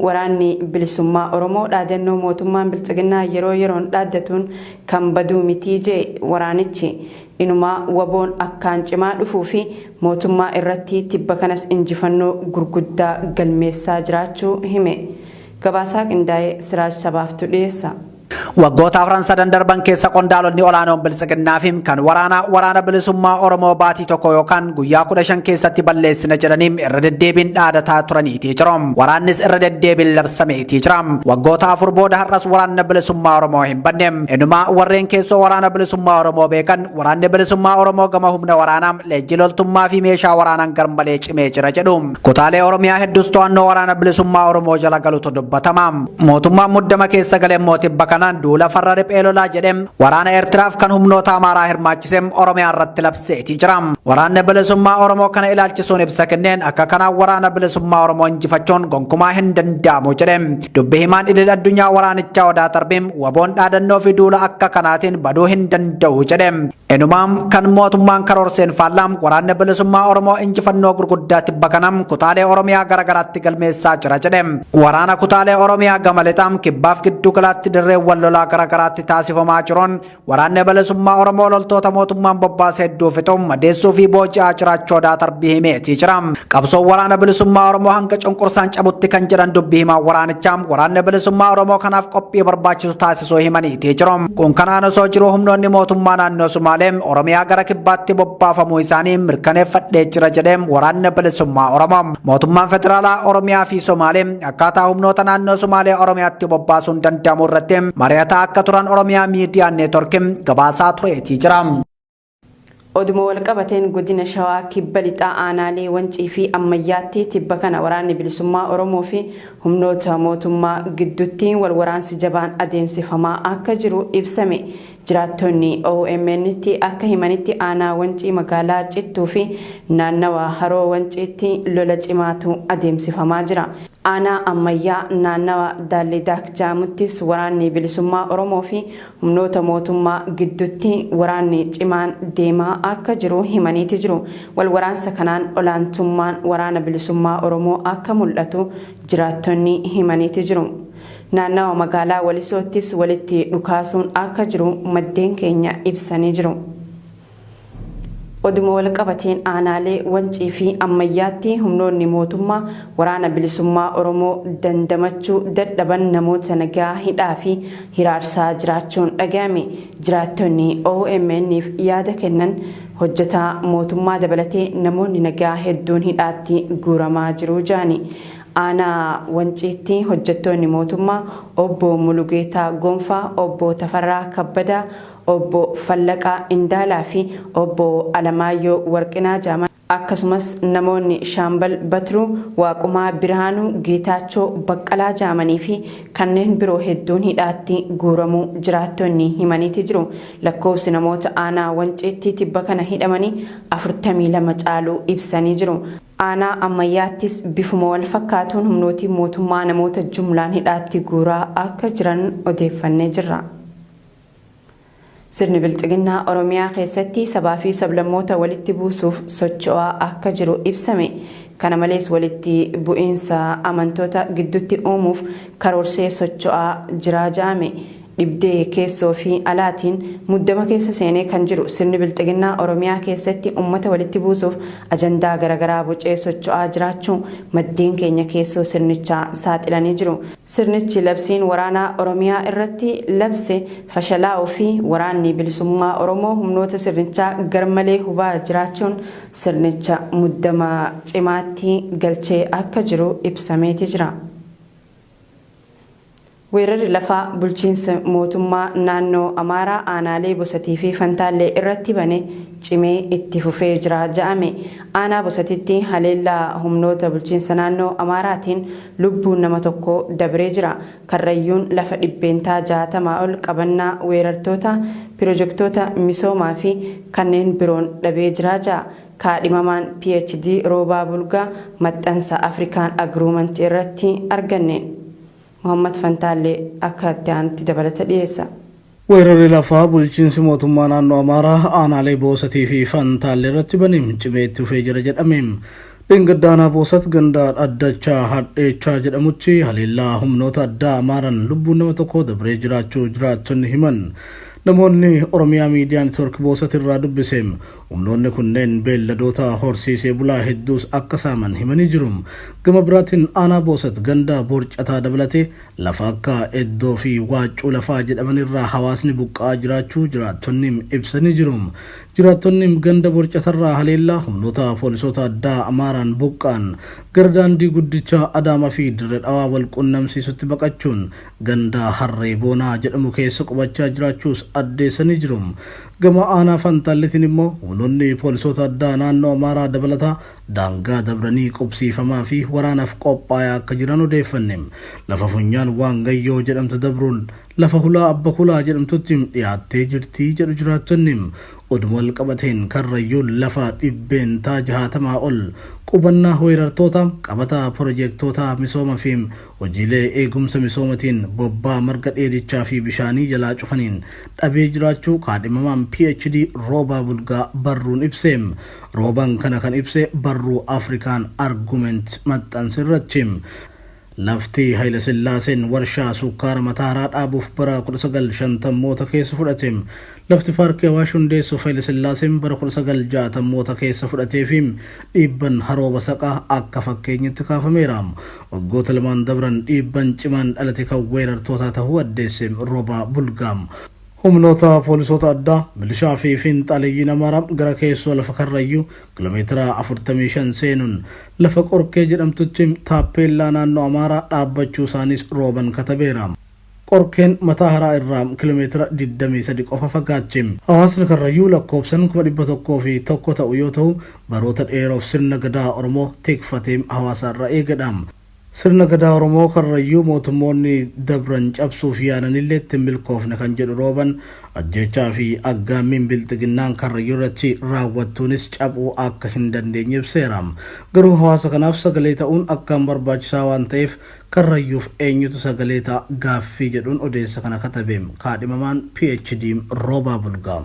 Waraanni Bilisummaa Oromoo dhaadannoo mootummaan Bilxiginnaa yeroo yeroon dhaaddatuun kan baduu mitii je'e waraanichi. Inumaa WBOn akkaan cimaa dhufuu fi mootummaa irratti tibba kanas injifannoo gurguddaa galmeessaa jiraachuu hime. Gabaasaa qindaa'e Siraaj Sabaaftu dhiyeessa. Waggoota afran sadan darban keessa qondaalonni olaanoon Biltsiginnaa fi kan waraanaa Waraana Bilisummaa Oromoo baatii tokko yookaan guyyaa 15 keessatti balleessina jedhanii irra deddeebiin dhaadataa turaniitii jiru. Waraannis irra deddeebiin labsameetii jira. Waggoota 4 booda har'as Waraanni Bilisummaa Oromoo hin badne. Inumaa warreen keessoo Waraana Bilisummaa Oromoo beekan Waraanni Bilisummaa Oromoo gama humna waraanaa, leenjii loltummaa fi meeshaa waraanaan garmalee cimee jira jedhu. Kutaalee Oromiyaa hedduus to'annoo Waraana Bilisummaa Oromoo jala galutu dubbatama. Mootummaan muddama keessa gale immoo tibba kanaan duula farra riphee lolaa jedhee waraana Eertiraaf kan humnoota Amaaraa hirmaachise Oromiyaa irratti labseetii jira. Waraanni Bilisummaa Oromoo kana ilaalchisuun ibsa kenneen akka kanaan Waraana Bilisummaa Oromoo injifachuun gonkumaa hin danda'amu jedhe. Dubbi himaan idil addunyaa waraanichaa Odaa Tarbii WBOn dhaadannoo fi duula akka kanaatiin baduu hin danda'u jedhe. Inumaa kan mootummaan karoorseen faallaa Waraanni Bilisummaa Oromoo injifannoo gurguddaa tibba kana kutaalee Oromiyaa garagaraatti galmeessaa jira jedhe. Waraana kutaalee Oromiyaa gama lixaa, kibbaaf giddu galaatti dirreewwan lolaa garagaraatti taasifamaa jiruun Waraanni Bilisummaa Oromoo loltoota mootummaan bobbaase hedduu fixuun madeessuu fi booji'aa jiraachuu Odaa Tarbii himeetii jira. Qabsoon Waraana Bilisummaa Oromoo hanga cunqursaan cabutti kan jedhan dubbi himaan waraanichaa Waraanni Bilisummaa Oromoo kanaaf qophii barbaachisu taasisuu himaniitii jiru. Kun kanaan osoo jiruu humnoonni mootummaa naannoo Sumaalee Oromiyaa gara kibbaatti bobbaafamuu isaanii mirkaneeffadhee jira jedhe Waraanni Bilisummaa Oromoo. Mootummaan Federaalaa Oromiyaa fi Somaalee akkaataa humnoota naannoo Sumaalee Oromiyaatti bobbaasuun danda'amu irratti mari'ataa akka turan Oromiyaa Miidiyaa Neetwork gabaasaa tureetii jira. Oduma walqabateen Godina Shawaa Kibba Lixaa Aanaalee Wancii fi Ammayyaatti tibba kana Waraanni Bilisummaa Oromoo fi humnoota mootummaa giddutti wal waraansi jabaan adeemsifamaa akka jiru ibsame. Jiraattonni OMN'tti akka himanitti aanaa Wancii magaalaa Cittuu fi naannawa Haroo Wanciitti lola cimaatu adeemsifamaa jira. Aanaa Ammayyaa naannawa Daalleedaak ja'amuttis Waraanni Bilisummaa Oromoo fi humnoota mootummaa giddutti waraanni cimaan deemaa akka jiru himaniiti jiru. Wal waraansa kanaan olaantummaan Waraana Bilisummaa Oromoo akka mul'atu jiraattonni himaniiti jiru. Naannawa magaalaa Walisoottis walitti dhukaasuun akka jiru maddeen keenya ibsanii jiru. Oduma walqabateen aanaalee Wancii fi Ammayyaatti humnoonni mootummaa Waraana Bilisummaa Oromoo dandamachuu dadhaban namoota nagaa hidhaa fi hiraarsaa jiraachuun dhagayame. Jiraattonni OMN'f yaada kennan hojjetaa mootummaa dabalatee namoonni nagaa hedduun hidhaatti guuramaa jiru jedhani. Aanaa Wanciitti hojjettoonni mootummaa Obbo Mulugeetaa Gonfaa, Obbo Tafarraa Kabbadaa, Obbo Fallaqaa Indaalaa fi Obbo Alamaayyoo Warqinaa jaaman akkasumas namoonni Shaambal Batruu, Waaqumaa Birhaanuu, Geetaachoo Baqqalaa jaamanii fi kanneen biroo hedduun hidhaatti guuramuu jiraattonni himaniiti jiru. Lakkoofsi namoota aanaa Wanciitti tibba kana hidhamanii 42 caaluu ibsanii jiru. Aanaa Ammayyaattis bifuma wal fakkaatuun humnootiin mootummaa namoota jumlaan hidhaatti guuraa akka jiran odeeffannee jirra. Sirni Bilxiginnaa Oromiyaa keessatti sabaa fi sablammoota walitti buusuuf socho'aa akka jiru ibsame. Kana malees walitti bu'iinsa amantoota gidduutti uumuuf karoorsee socho'aa jira ja'ame. Dhibdee keessoo fi alaatiin muddama keessa seenee kan jiru sirni Bilxiginnaa Oromiyaa keessatti ummata walitti buusuuf ajandaa garagaraa bocee socho'aa jiraachuu maddeen keenya keessoo sirnichaa saaxilanii jiru. Sirnichi labsiin waraanaa Oromiyaa irratti labse fashalaa'uu fi Waraanni Bilisummaa Oromoo humnoota sirnichaa garmalee hubaa jiraachuun sirnicha muddama cimaatti galchee akka jiru ibsameeti jira. Weerarri lafaa bulchiinsi mootummaa naannoo Amaaraa aanaalee Bosatii fi Fantaallee irratti bane cimee itti fufee jira ja'ame. Aanaa Bosatitti haleellaa humnoota bulchiinsa naannoo Amaaraatiin lubbuun nama tokkoo dabree jira. Karrayyuun lafa %60 ol qabannaa weerartoota, pirojektoota misoomaa fi kanneen biroon dhabee jira ja'a kaadhimamaan PhD Roobaa Bulgaa maxxansa Afrikaan Agruumant irratti arganneen. Mohaammad Fantaallee akka itti aanutti dabalata dhiyeessa. Weerarri lafaa bulchiinsi mootummaa naannoo Amaaraa aanaalee Boosatii fi Fantaallee irratti bane cimee itti fufee jira jedhame. Dheengadda aanaa Boosat ganda Dhaddachaa Hadheechaa jedhamutti haleellaa humnoota addaa Amaaraan lubbuun nama tokkoo dabree jiraachuu jiraattonni himan. Namoonni Oromiyaa Miidiyaa Network Boosat irraa dubbise humnoonni kunneen beelladoota horsiisee bulaa hedduus akka saaman himanii jiru. Gama biraatiin aanaa Boosat ganda Borcataa dabalatee lafa akka Eddoo fi Waaccuu Lafaa jedhaman irraa hawaasni buqqa'aa jiraachuu jiraattonni ibsanii jiru. Jiraattonni ganda Borcatarraa haleellaa humnoota poolisoota addaa Amaaraan buqqa'an gara daandii guddicha Adaamaa fi Dirre Dhawaa wal qunnamsiisutti baqachuun ganda Harree Boonaa jedhamu keessa qubachaa jiraachuus addeessanii jiru. Gama aanaa Fantaalletiin immoo humnoonni poolisoota addaa naannoo Amaaraa dabalataa daangaa dabranii qubsiifamaa fi waraanaaf qophaayaa akka jiran odeeffanne. Lafa Funyaan Waangayyoo jedhamtu dabruun lafa Hulaa Abba Kulaa jedhamtutti dhiyaattee jirti jedhu jiraattonni. Oduma wal qabateen Karrayyuun lafa 60% ol qubannaa weerartoota qabata pirojektoota misooma fi hojiilee eegumsa misoomatiin bobbaa marga dheedichaa fi bishaanii jalaa cufaniin dhabee jiraachuu kaadhimamaan PhD Roobaa Bulgaa barruun ibse. Roobaan kana kan ibse barruu Afrikaan Argument maxxanse irratti. Lafti Hayilasillaaseen warshaa sukkaara Mataaraa dhaabuuf bara 1950moota keessa fudhate. Lafti paarkii Awaash hundeessuuf Hayilasillaaseen bara 1960moota keessa fudhatee fi dhiibban haroo Basaqaa akka fakkeenyatti kaafameera. Waggoota lamaan dabran dhiibban cimaan dhalate kan weerartootaa tahuu addeesse Roobaa Bulgaa. Humnoota poolisoota addaa, milishaa fi fiinxaaleyyiin Amaaraa gara keessoo lafa Karrayyuu kiiloomeetira 45 seenuun lafa Qorkee jedhamtutti taappeellaa naannoo Amaaraa dhaabbachuu isaaniis Rooban katabeera. Qorkeen Mataa Haraa irraa kiiloomeetira 23 qofa fagaatti. Hawaasni Karrayyuu lakkoofsan 101,000 ta'u yoo ta'u, baroota dheeroof sirna gadaa Oromoo tikfatee hawaasa irra eegadha. Sirna Gadaa Oromoo Karrayyuu mootummoonni dabran cabsuuf yaalanillee itti hin milkoofne kan jedhu Rooban, ajjeechaa fi aggaammiin Bilxiginnaan Karrayyuu irratti raawwattuunis caphuu akka hin dandeenye ibseera. Garuu hawaasa kanaaf sagalee ta'uun akkaan barbaachisaa waan ta'eef Karrayyuuf eenyutu sagalee ta'a gaaffii jedhuun odeessa kana katabe kaadhimamaan PhD Roobaa Bulgaa.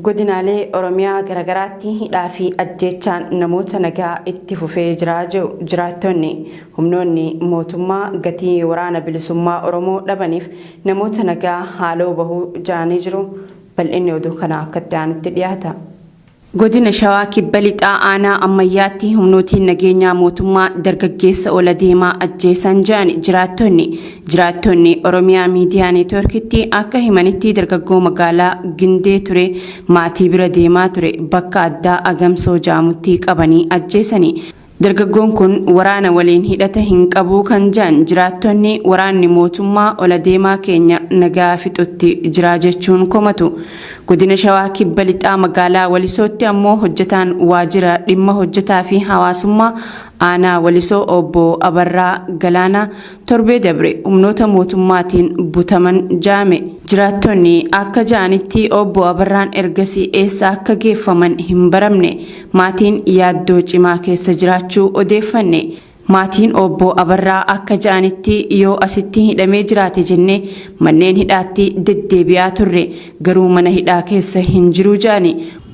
Godinaalee Oromiyaa garagaraatti hidhaa fi ajjeechaan namoota nagaa itti fufee jira jedhu jiraattonni. Humnoonni mootummaa gatii Waraana Bilisummaa Oromoo dhabaniif namoota nagaa haaloo bahu ja'anii jiru. Bal'inni oduu kanaa akka itti aanutti dhiyaata. Godina Shawaa Kibba Lixaa Aanaa Ammayyaatti humnootiin nageenyaa mootummaa dargaggeessa ol adeemaa ajjeesan jedhan jiraattonni. Jiraattonni Oromiyaa Miidiyaa Neetwoorkitti akka himanitti dargaggoo magaalaa Gindee ture maatii bira deemaa ture bakka addaa Agamsoo jedhamutti qabanii ajjeesani. Dargaggoon kun waraana waliin hidhata hin qabuu kan jedhan jiraattonni waraanni mootummaa ol adeemaa keenya nagaa fixutti jira jechuun komatu. Godina Shawaa Kibba Lixaa magaalaa Walisootti ammoo hojjetaan waajjira dhimma hojjetaa fi hawaasummaa aanaa Walisoo obbo Abarraa Galaanaa torbee dabre humnoota mootummaatiin butaman ja'ame. Jiraattonni akka ja'anitti obbo Abarraan ergasii eessa akka geeffaman hin baramne. Maatiin yaaddoo cimaa keessa jiraachuu odeeffanne. Maatiin Obbo Abarraa akka ja'anitti yoo asitti hidhamee jiraate jennee manneen hidhaatti deddeebi'aa turre. Garuu mana hidhaa keessa hin jiru ja'ani.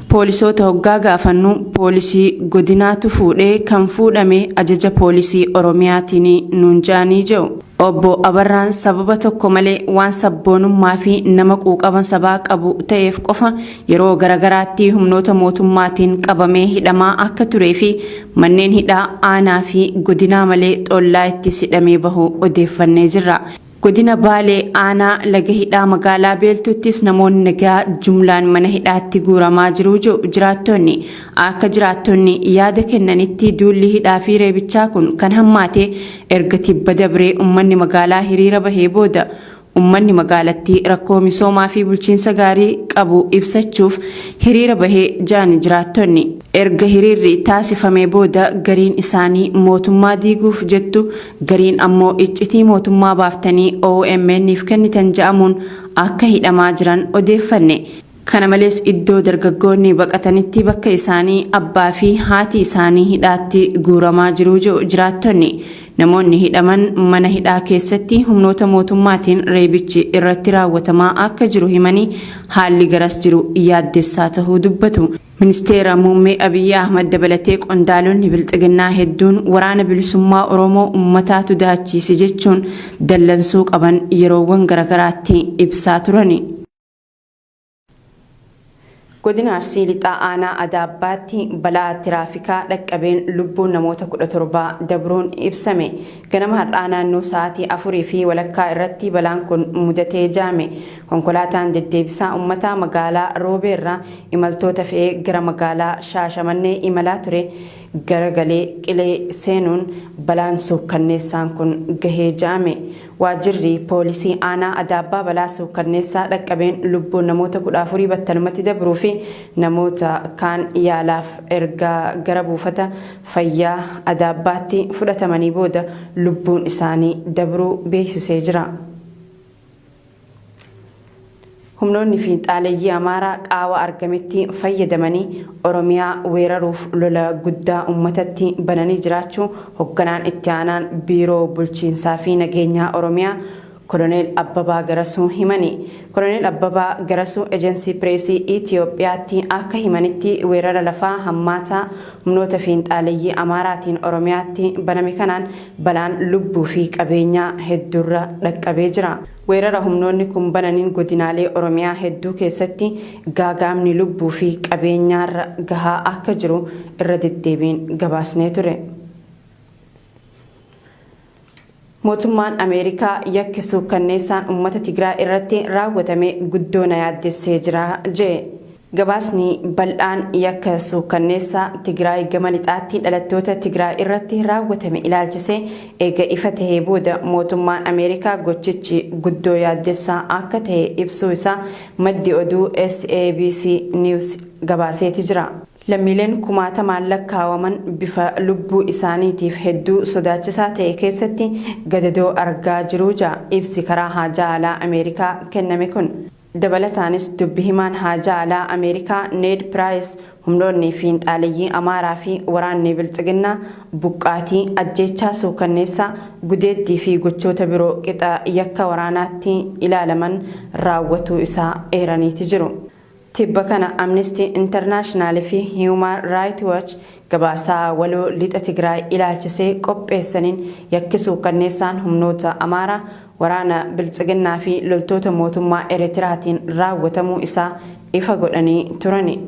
Poolisoota hoggaa gaafannu poolisii godinaatu fuudhee kan fuudhame ajaja poolisii Oromiyaatiin nuun ja'anii jedhu. Obbo Abarraan sababa tokko malee waan sabboonummaa fi nama quuqama sabaa qabu ta'eef qofa yeroo garagaraatti humnoota mootummaatiin qabamee hidhamaa akka turee fi manneen hidhaa aanaa fi godinaa malee xollaa ittis hidhamee bahu odeeffannee jirra. Godina Baalee aanaa Laga Hidhaa magaalaa Beeltuuttis namoonni nagaa jumlaan mana hidhaatti guuramaa jiru jedhu jiraattonni. Akka jiraattonni yaada kennanitti duulli hidhaa fi reebichaa kun kan hammaate erga tibba dabree ummanni magaalaa hiriira bahee booda. Ummanni magaalattii rakkoo misoomaa fi bulchiinsa gaarii qabu ibsachuuf hiriira bahe jedhan jiraattonni. Erga hiriirri taasifamee booda gariin isaanii mootummaa diiguuf jettu, gariin ammoo iccitii mootummaa baaftanii OMN'f kennitan jedhamuun akka hidhamaa jiran odeeffanne. Kana malees iddoo dargaggoonni baqatanitti bakka isaanii abbaa fi haati isaanii hidhaatti guuramaa jiru jedhu jiraattonni. Namoonni hidhaman mana hidhaa keessatti humnoota mootummaatiin reebichi irratti raawwatamaa akka jiru himanii haalli garas jiru yaaddessaa tahuu dubbatu. Ministeera Muummee Abiyyi Ahmad dabalatee qondaalonni Bilxiginnaa hedduun Waraana Bilisummaa Oromoo ummataatu daachiise jechuun dallansuu qaban yeroowwan garagaraatti ibsaa turani. Godina Arsii Lixaa Aanaa Adaabbaatti balaa tiraafikaa dhaqqabeen lubbuun namoota 17 dabruun ibsame. Ganama har'aa naannoo sa'aatii 4:30 irratti balaan kun mudatee jaame. Konkolaataan deddeebisaa ummataa magaalaa Roobeerraa imaltoota fe'ee gara magaalaa Shaashamannee imalaa ture garagalee qilee seenuun balaan suukkanneessaan kun gahee ja'ame. Waajjirri Poolisii Aanaa Adaabbaa balaa suukkanneessaa dhaqqabeen lubbuun namoota 14 battalumatti dabruu fi namoota kaan yaalaaf erga gara buufata fayyaa Adaabbaatti fudhatamanii booda lubbuun isaanii dabruu beeksisee jira. Humnoonni fiinxaaleyyii Amaaraa qaawa argametti fayyadamanii Oromiyaa weeraruuf lola guddaa ummatatti bananii jiraachuu Hogganaan Itti Aanaan Biiroo Bulchiinsaa fi Nageenyaa Oromiyaa Koloneel Abbabaa Garasuu himani. Koloneel Abbabaa Garasuu Ejensii Pireesii Itiyoophiyaatti akka himanitti weerara lafaa hammaataa humnoota fiinxaaleyyii Amaaraatiin Oromiyaatti baname kanaan balaan lubbuu fi qabeenyaa hedduurra dhaqqabee jira. Weerara humnoonni kun bananiin godinaalee Oromiyaa hedduu keessatti gaaga'amni lubbuu fi qabeenyaarra gahaa akka jiru irra deddeebiin gabaasnee ture. Mootummaan Ameerikaa yakki suukkanneessaan ummata Tigraay irratti raawwatame guddoo na yaaddessee jira je'e. Gabaasni bal'aan yakka suukkanneessaa Tigraay gama lixaatti dhalattoota Tigraay irratti raawwatame ilaalchisee eega ifa tahee booda mootummaan Ameerikaa gochichi guddoo yaaddessaa akka tahe ibsuu isaa maddi oduu SABC News gabaaseeti jira. Lammiileen kumaatamaan lakkaawaman bifa lubbuu isaaniitiif hedduu sodaachisaa ta'e keessatti gadadoo argaa jiru ja'a ibsi karaa haajaa alaa Ameerikaa kenname kun. Dabalataanis dubbi himaan haajaa alaa Ameerikaa Need Piraayis humnoonni fiinxaaleyyii Amaaraa fi waraanni Bilxiginnaa buqqaatii, ajjeechaa suukanneessaa, gudeeddii fi gochoota biroo qixa yakka waraanaatti ilaalaman raawwatuu isaa eeraniiti jiru. Tibba kana Amnesty International fi Human Right Watch gabaasaa waloo Lixa Tigraay ilaalchisee qopheessaniin yakki suukkanneessaan humnoota Amaaraa, waraana Biltsiginnaa fi loltoota mootummaa Eritiraatiin raawwatamuu isaa ifa godhanii turani.